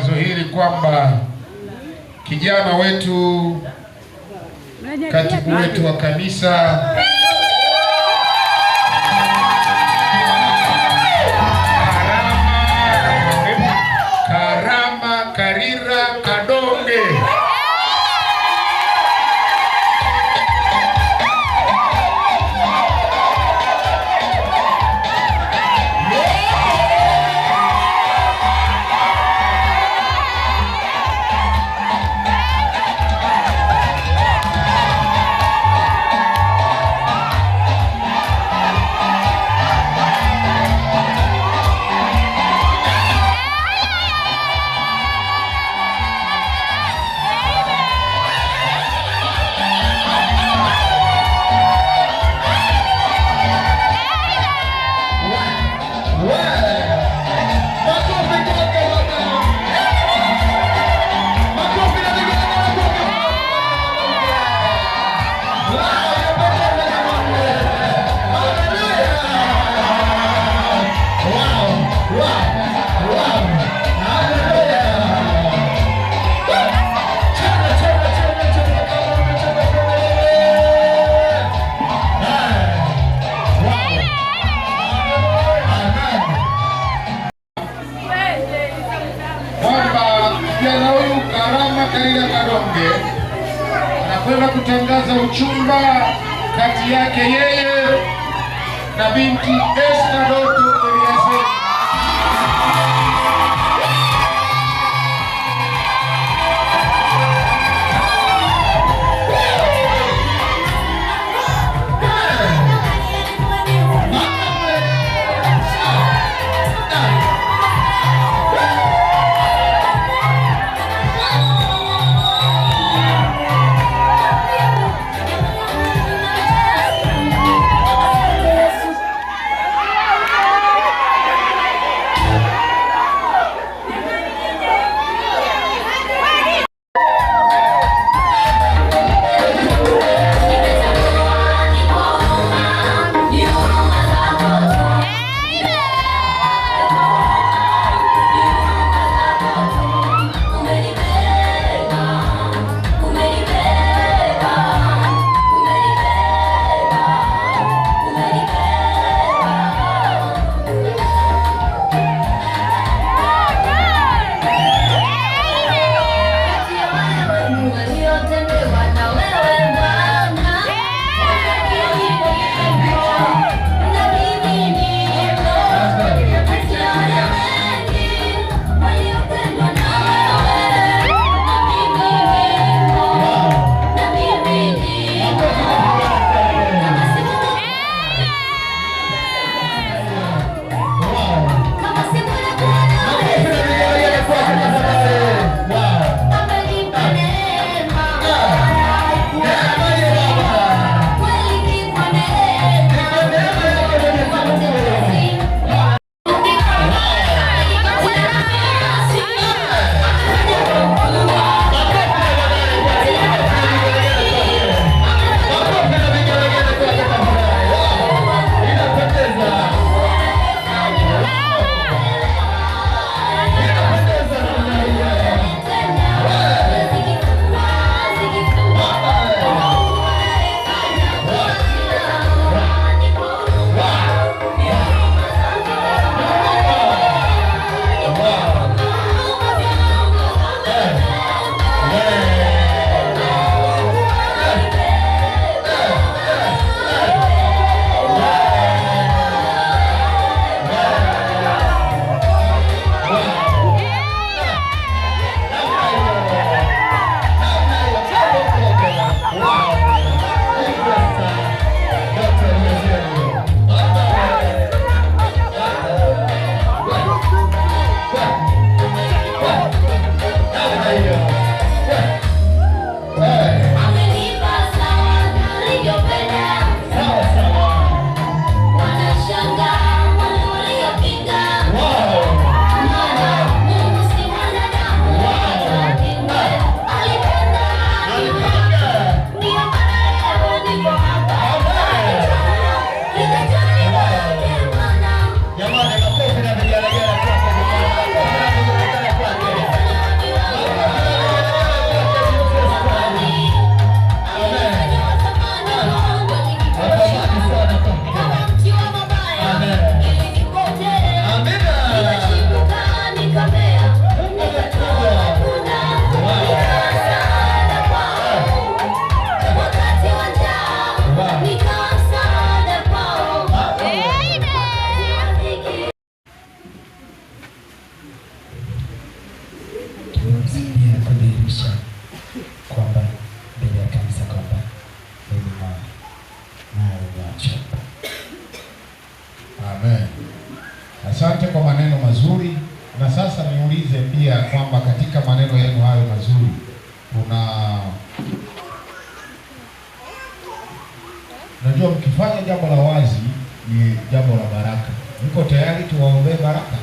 Tangazo hili kwamba kijana wetu, katibu wetu wa kanisa, Karama Karira Kadonge, Makofi kwake Baba. Makofi na vigelegele kwake Baba. Wow, inapendeza jamani. Haleluya. Wow. Haleluya. Cheza, cheza, cheza, cheza kama unacheza kama wewe. Wow. Amen. Kwamba kijana huyu Karama Karira Kadonge anakwenda kutangaza uchumba kati yake yeye na binti Esther Doto Eliaze. kwamba katika maneno yenu hayo mazuri kuna, najua mkifanya jambo la wazi ni jambo la baraka. Mko tayari tuwaombee baraka?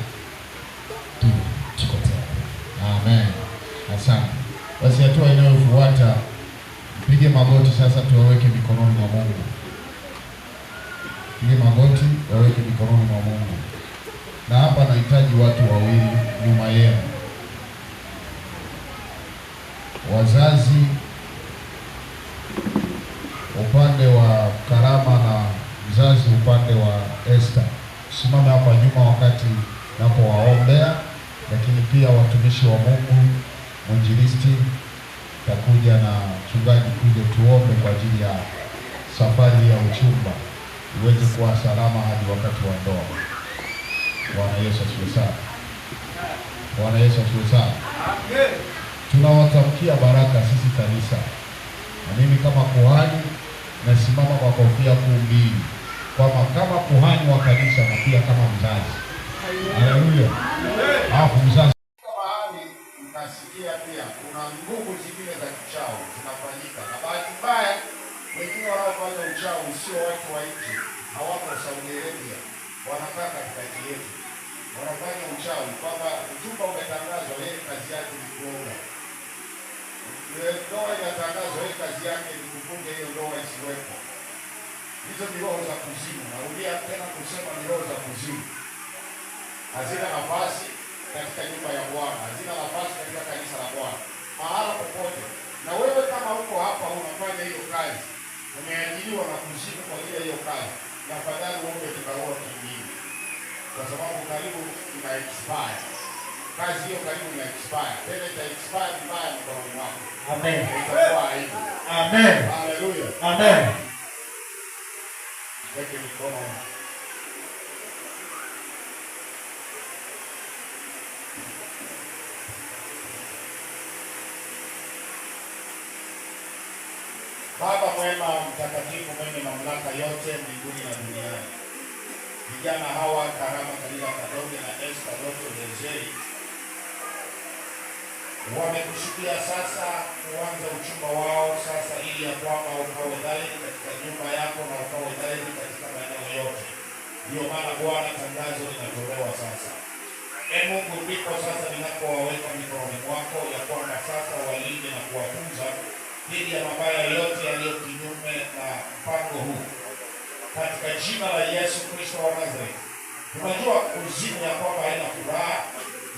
Ndio, tuko tayari. Amen. Asante. Basi hatua inayofuata, mpige magoti sasa, tuwaweke mikononi mwa Mungu. Pige magoti, waweke mikononi mwa Mungu. Na hapa nahitaji watu wawili nyuma yenu, wazazi upande wa Karama na mzazi upande wa Esther. Simame hapa nyuma wakati napowaombea, lakini pia watumishi wa Mungu, mwinjilisti takuja na mchungaji kuja tuombe kwa ajili ya safari ya uchumba iweze kuwa salama hadi wakati wa ndoa. Bwana Yesu asifiwe sana. Bwana Yesu asifiwe sana. Tunawatamkia baraka sisi kanisa, na mimi kama kuhani nasimama kwa kofia kuu mbili, kwamba kama kuhani wa kanisa na pia kama mzazi. Haleluya! Alafu mzazi mahali mkasikia pia kuna nguvu zingine za kichawi zinafanyika, na bahati mbaya wengine wanaofanya uchawi sio watu wa nje, hawako Saudi Arabia, wanakaa katikati yetu, wanafanya uchawi kwamba uchumba umetangazwa, yeye kazi yake ni kuoga. Ndoa inatangazwa, yeye kazi yake ni kuvunja hiyo ndoa isiwepo. Hizo ni roho za kuzimu. Narudia tena kusema ni roho za kuzimu, hazina nafasi katika nyumba ya Bwana, hazina nafasi katika kanisa la Bwana, mahala popote. Na wewe kama uko hapa unafanya hiyo kazi, umeajiriwa na kuzimu kwa ajili ya hiyo kazi, na afadhali uombe kibarua kingine, kwa sababu karibu ina expire kazi hiyo, karibu ina expire tena, ita expire vibaya mikononi mwako. Amen. Itakuwa aibu. Amen. Haleluya. Amen. Weke mikono. Baba mwema, mtakatifu, mwenye mamlaka yote mbinguni na duniani, vijana hawa Karama Kalila Kadonge na Esther Doto Lezei wamekusudia sasa kuanza uchumba wao sasa, ili ya kwamba ukawe dhahiri katika nyumba yako na ukawe dhahiri katika maeneo yote. Ndiyo maana Bwana, tangazo linatolewa sasa. E Mungu, ndipo sasa ninapowaweka mikononi mwako, ya kwamba sasa walinde na kuwatunza dhidi ya mabaya yote yaliyo kinyume na mpango huu, katika jina la Yesu Kristo wa Nazareti. Tunajua kuzimu ya kwamba haina furaha,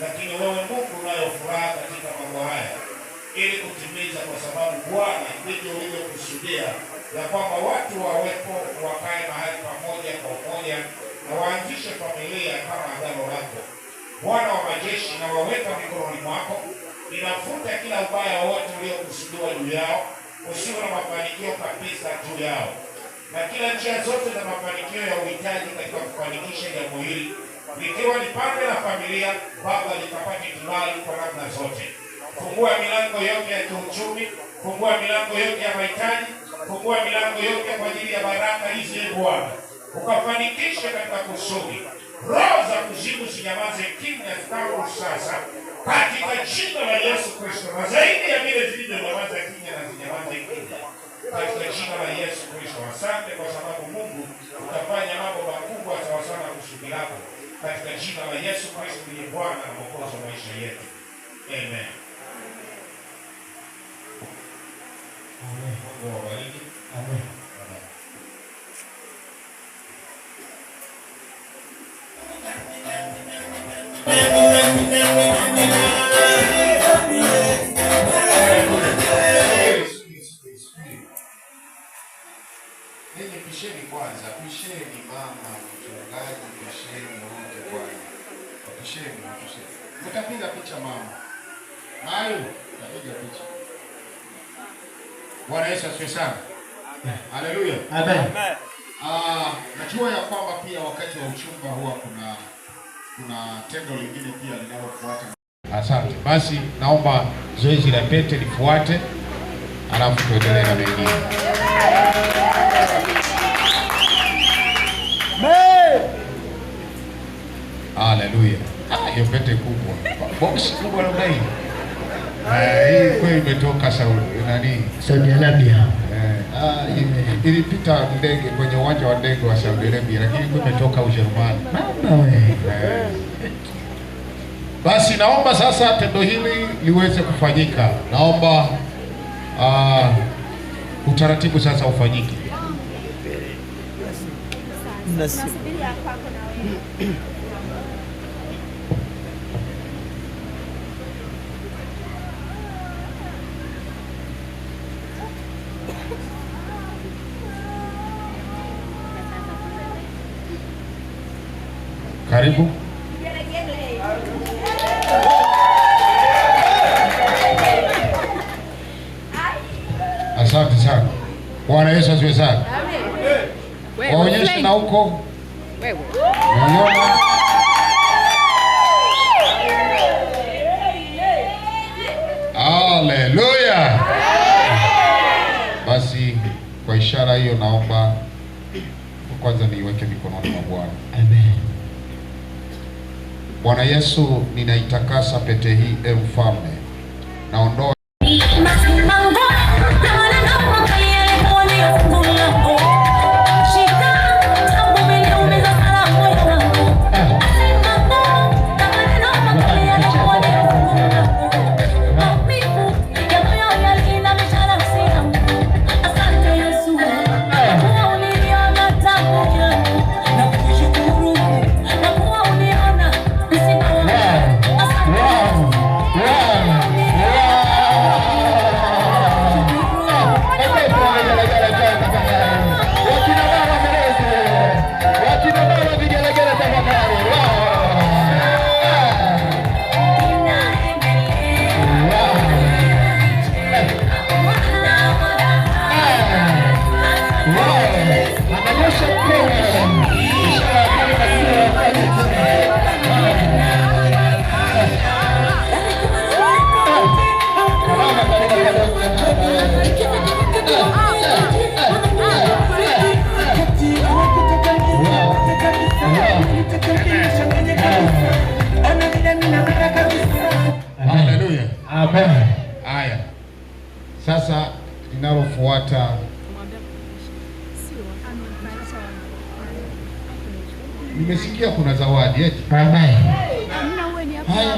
lakini wewe Mungu unayo furaha katika mambo haya, ili kutimiza, kwa sababu Bwana ndivyo ulivyokusudia ya kwamba watu wawepo, wakae mahali pamoja kwa umoja na waanzishe familia kama agano lako. Bwana wa majeshi, na waweka mikononi mwako, ninafuta kila ubaya wote uliokusudiwa juu yao, usiwe na mafanikio kabisa juu yao, na kila njia zote za mafanikio ya uhitaji katika kufanikisha jambo hili, likiwa ni pande la familia, Baba, likapate kibali kwa namna zote. Fungua milango yote ya kiuchumi, fungua milango yote ya mahitaji, fungua milango yote kwa ajili ya baraka hizi, e Bwana, ukafanikishe katika kusudi. Roho za kuzimu zinyamaze kimya tangu sasa katika jina la Yesu Kristo, na zaidi ya vile zilivyonyamaza kimya na zinyamaze kimya katika jina la Yesu Kristo. Asante kwa sababu Mungu utafanya mambo makubwa sawasawa na kusudi lako katika jina la Yesu Kristo ndiye Bwana na Mwokozi wa maisha yetu. Amen. Amen. Mungu awabariki. Amen. Amen. Ninyi pisheni kwanza, pisheni mama mchungaji, pisheni wote bwana, wapisheni, wapisheni. Mtapiga picha mama Mayu, tapiga picha. Bwana Yesu asifiwe sana. Haleluya. Amen. Najua ya kwamba pia wakati wa uchumba huwa kuna tendo lingine pia linalofuata. Asante. Basi naomba zoezi la pete lifuate, alafu tuendelee na mengine. Haleluya. Ah, hiyo pete kubwa, box kubwa namna hii. Hii kweli imetoka Saudi nani? Saudi Arabia. Ilipita ndege kwenye uwanja wa ndege wa Saudi Arabia, lakini ilikuwa imetoka Ujerumani. Mama we. Basi naomba sasa tendo hili liweze kufanyika. Naomba utaratibu sasa ufanyike. Karibu. Asante sana. Bwana Yesu asifiwe sana. Amen. Waonyeshe na huko. Wewe. Unaona? Haleluya. Basi kwa ishara hiyo naomba kwanza niiweke mikononi mwa Bwana. Amen. Bwana Yesu, ninaitakasa pete hii, e mfalme. Naondoa Haleluya. Amen. Haya. Sasa linalofuata nimesikia kuna zawadi eti. Amen. Haya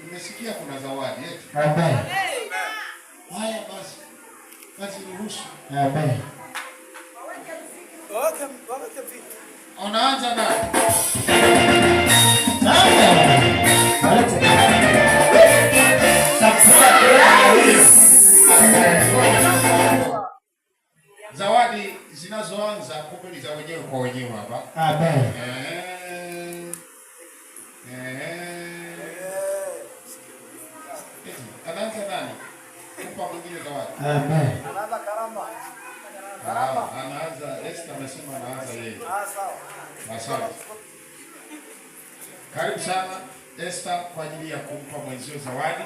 nimesikia kuna zawadi eti. Amen. Haya basi. Basi ruhusu. Amen. Unaanza na zawadi zinazoanza kumbe ni za wenyewe kwa wenyewe hapa. Amen. Eti, anaanza nani? Kumpa mwingine zawadi. Amen. Anaanza Esther amesema anaanza yeye. Asante. Karibu sana Esther kwa ajili ya kumpa mwenzio zawadi.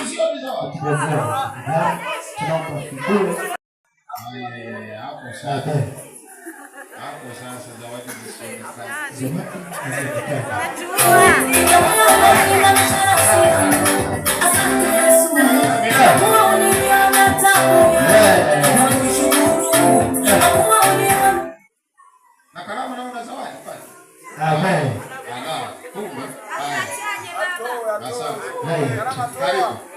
Sio ni zawadi. Tunaomba fungue. Haya, hapo sasa. Amen. Hapo sasa zawadi zisionekane. Zawadi zinazoonekana. Na kalamu naona zawadi pale. Amen. Ala, kumbe. Haya. Asante. Haya. Karibu.